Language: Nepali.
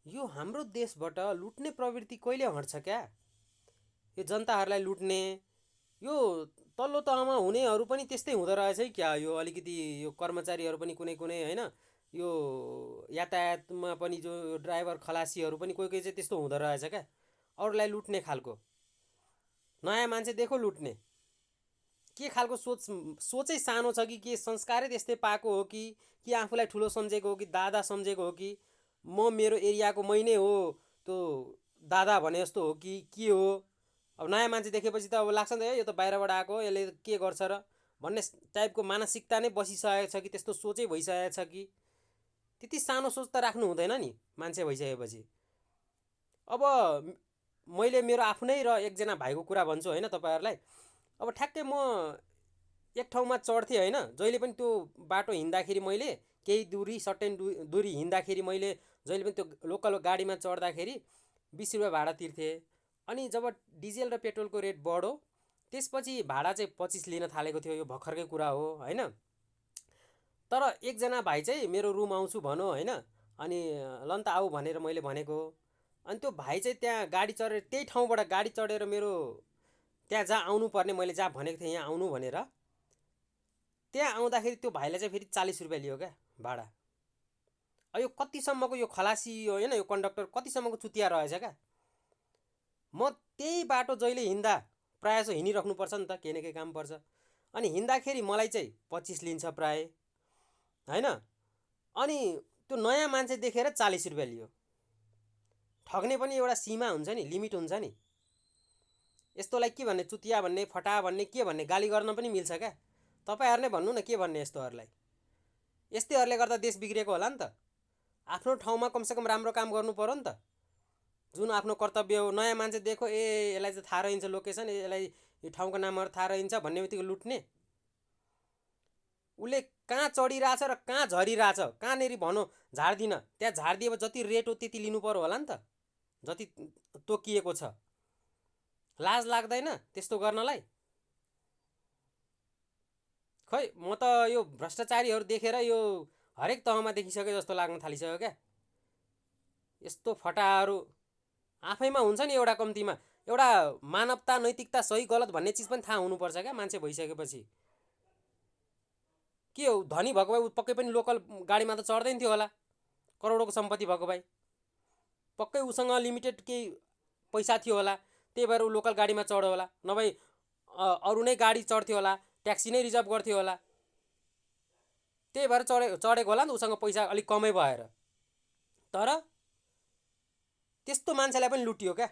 यो हाम्रो देशबाट लुट्ने प्रवृत्ति कहिले हट्छ क्या? यो जनताहरूलाई लुट्ने, यो तल्लो तहमा हुनेहरू पनि त्यस्तै हुँदो रहेछ है क्या? यो अलिकति यो कर्मचारीहरू पनि कुनै कुनै होइन, यो यातायातमा पनि जो ड्राइभर खलासीहरू पनि कोही कोही चाहिँ त्यस्तो हुँदो रहेछ क्या? अरूलाई लुट्ने खालको, नयाँ मान्छे देखो लुट्ने। के खालको सोचै सानो छ कि संस्कारै त्यस्तै पाएको हो कि आफूलाई ठुलो सम्झेको हो कि दादा सम्झेको हो कि म मेरो एरियाको मै नै हो त्यो दादा भने जस्तो हो कि के हो? अब नयाँ मान्छे देखेपछि त अब लाग्छ नि त यो त बाहिरबाट आएको हो, यसले के गर्छ र भन्ने टाइपको मानसिकता नै बसिसकेको छ कि त्यस्तो सोचै भइसकेको छ कि त्यति सानो सोच त राख्नु हुँदैन नि मान्छे भइसकेपछि। अब मैले मेरो आफ्नै र एकजना भाइको कुरा भन्छु होइन तपाईँहरूलाई। अब ठ्याक्कै म एक ठाउँमा चढ्थेँ होइन, जहिले पनि त्यो बाटो हिँड्दाखेरि मैले केही दूरी सर्टेन दूरी हिँड्दाखेरि मैले जहिले पनि त्यो लोकल गाडीमा चढ्दाखेरि 20 रुपियाँ भाडा तिर्थेँ। अनि जब डिजेल र पेट्रोलको रेट बढ्यो त्यसपछि भाडा चाहिँ 25 लिन थालेको थियो। यो भर्खरकै कुरा हो होइन। तर एकजना भाइ चाहिँ मेरो रुम आउँछु भनौँ होइन, अनि लन त आऊ भनेर मैले भनेको। अनि त्यो भाइ चाहिँ त्यहाँ गाडी चढेर त्यही ठाउँबाट गाडी चढेर मेरो त्यहाँ जहाँ आउनु पर्ने, मैले जहाँ भनेको थिएँ यहाँ आउनु भनेर, त्यहाँ आउँदाखेरि त्यो भाइलाई चाहिँ फेरि 40 रुपियाँ लियो क्या भाडा। अब यो कतिसम्मको यो खलासी होइन, यो कन्डक्टर कतिसम्मको चुतिया रहेछ क्या? म त्यही बाटो जहिले हिँड्दा प्रायः जसो हिँडिराख्नुपर्छ नि त, केही न केही काम पर्छ। अनि हिँड्दाखेरि मलाई चाहिँ 25 लिन्छ प्राय होइन। अनि त्यो नयाँ मान्छे देखेर 40 रुपियाँ लियो। ठग्ने पनि एउटा सीमा हुन्छ नि, लिमिट हुन्छ नि। यस्तोलाई के भन्ने, चुतिया भन्ने, फटा भन्ने, के भन्ने, गाली गर्न पनि मिल्छ क्या? तपाईँहरू नै भन्नु न के भन्ने यस्तोहरूलाई। यस्तैहरूले गर्दा देश बिग्रेको होला नि त। आफ्नो ठाउँमा कमसेकम राम्रो काम गर्नु पर्यो नि त, जुन आफ्नो कर्तव्य हो। नयाँ मान्छे देखो यसलाई चाहिँ थाहा रहन्छ लोकेसन, यसलाई यो ठाउँको नामहरू थाहा रहन्छ भन्ने बित्तिकै लुट्ने। उसले कहाँ चढिरहेछ र कहाँ झरिरहेछ, कहाँनिर भनौँ झार्दिन, त्यहाँ झारिदिए जति रेट हो त्यति लिनु पर्यो होला नि त, जति तोकिएको छ। लाज लाग्दैन त्यस्तो गर्नलाई? खै म त यो भ्रष्टाचारीहरू देखेर यो हरेक तहमा देखिसक्यो जस्तो लाग्न थालिसक्यो क्या। यस्तो फटाहरू आफैमा हुन्छ नि एउटा कम्तीमा एउटा मानवता, नैतिकता, सही गलत भन्ने चिज पनि थाहा हुनुपर्छ क्या मान्छे भइसकेपछि। के हो, धनी भएको भए पक्कै पनि लोकल गाडीमा त चढ्दैन थियो होला। करोडौँको सम्पत्ति भएको भए पक्कै उसँग लिमिटेड केही पैसा थियो होला, त्यही भएर ऊ लोकल गाडीमा चढ्यो होला। नभए अरू नै गाडी चढ्थ्यो होला, ट्याक्सी नै रिजर्भ गर्थ्यो होला। त्यही भएर चढेको होला नि त, उसँग पैसा अलिक कमै भएर। तर त्यस्तो मान्छेलाई पनि लुटियो क्या।